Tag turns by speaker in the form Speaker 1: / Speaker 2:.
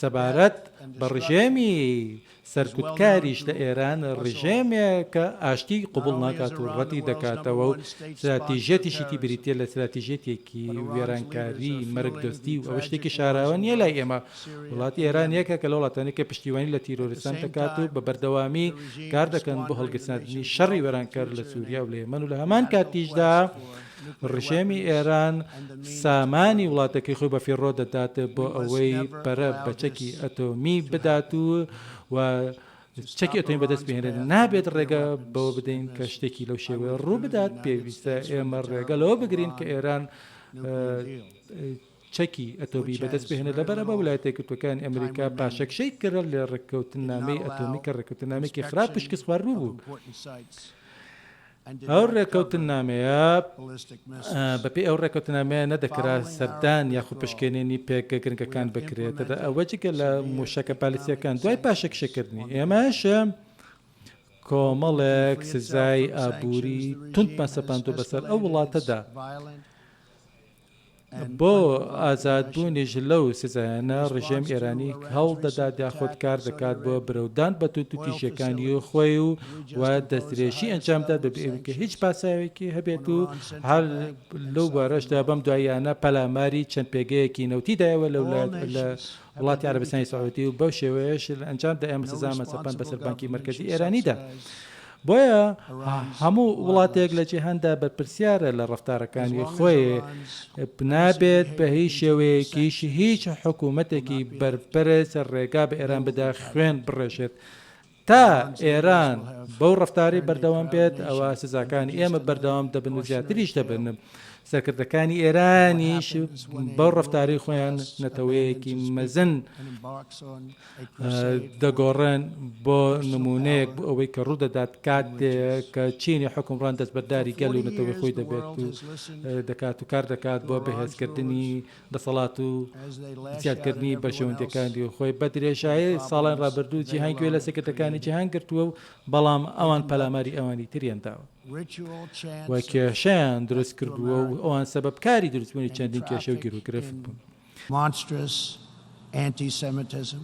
Speaker 1: سەبارەت بە ڕژێمی سەرکوتکاریش لە ئێران، ڕژێمێک کە ئاشتی قبوڵ ناکات و ڕەتی دەکاتەوە و ستراتیژیەتیشیتی بریتیە لە ستراتیژیەتێکی وێرانکاری مەرگدۆستی و ئەوە شتێکی شاراوە نیە لای ئێمە. وڵاتی ئێران یەکێکە لە وڵاتانی کە پشتیوانی لە تیرۆریستان دەکات و بە بەردەوامی کار دەکەن بۆ هەڵگیرساندنی شەڕی وێرانکەر لە سوریا و لە یەمەن و لە هەمان کاتیشدا ڕژێمی ئێران سامانی وڵاتەکەی خۆی بەفیڕۆ دەدات بۆ ئەوەی پەرە بە چەکی ئەتۆمی بدات و و چەکی ئەتۆمی بەدەست بهێنێت. نابێت ڕێگە بەوە بدەین کە شتێکی لەو شێوەیە ڕوو بدات. پێویستە ئێمە ڕێگە لەوە بگرین کە ئێران چەکی ئەتۆمی بەدەست بهێنێت. لەبەر ئەمە ویلایەتە یەکگرتووەکانی ئەمریکا پاشەکشەی کرد لە ڕێککەوتننامەی ئەتۆمی کە ڕێککەوتننامەیەکی خراپ و شکستخواردوو بوو. ئەو ڕێککەوتننامەیە بەپێی ئەو ڕێککەوتننامەیە نەدەکرا سەردان یاخود پشکنینی پێگە گرنگەکان بکرێت، ئەوە جگە لە مووشەکە بالیستییەکان. دوای پاشەکشەکردنی ئێمەش کۆمەڵێک سزای ئابووری توندمان سەپاندووە بەسەر ئەو وڵاتەدا. بۆ ئازادبوونیش لەو سزایانە ڕژێم ئێرانی هەوڵ دەدات یاخود کار دەکات بۆ برەودان بە توندوتیژیەکانی خۆی و و دەستدرێژی ئەنجامدات بەبێ ئەوەی کە هیچ پاساوێکی هەبێت و هەر لەو بارەشدا بەم دواییانە پەلاماری چەند پێگەیەکی نەوتی دایەوە لە لە وڵاتی عەرەبستانی سعودی و بەو شێوەیەش لە ئەنجامدا ئێمە سزامان سەپاند بەسەر بانکی مەرکەزی ئێرانیدا. بۆیە هەموو وڵاتێک لە جیهاندا بەرپرسیارە لە ڕەفتارەکانی خۆی، نابێت بە هیچ شێوەیەکیش هیچ حکوومەتێکی بەرپرس ڕێگا بە ئێران بدا خوێن بڕێژێت. تا ئێران بەو ڕەفتارەی بەردەوام بێت، ئەوا سزاکانی ئێمە بەردەوام دەبن و زیاتریش دەبن. سەرکردەکانی ئێرانیش بەو ڕەفتارەی خۆیان نەتەوەیەکی مەزن دەگۆڕن بۆ نموونەیەک بۆ ئەوەی کە ڕوودەدات کاتێک کە چینی حوکمڕان دەستبەرداری گەل و نەتەوەی خۆی دەبێت و دەکات و کار دەکات بۆ بەهێزکردنی دەسەڵات و زیادکردنی بەرژەوەندیەکانی خۆی بە درێژایی ساڵان ڕابردوو جیهان گوێ لە سەرکردەکانی جیهان گرتووە و بەڵام ئەوان پەلاماری ئەوانی تریان داوە و کێشەیان دروست کردووە و ئەوان سەبەبکاری دروستبوونی چەندین کێشە و گیروگرفت بوون.
Speaker 2: Monstrous anti-Semitism.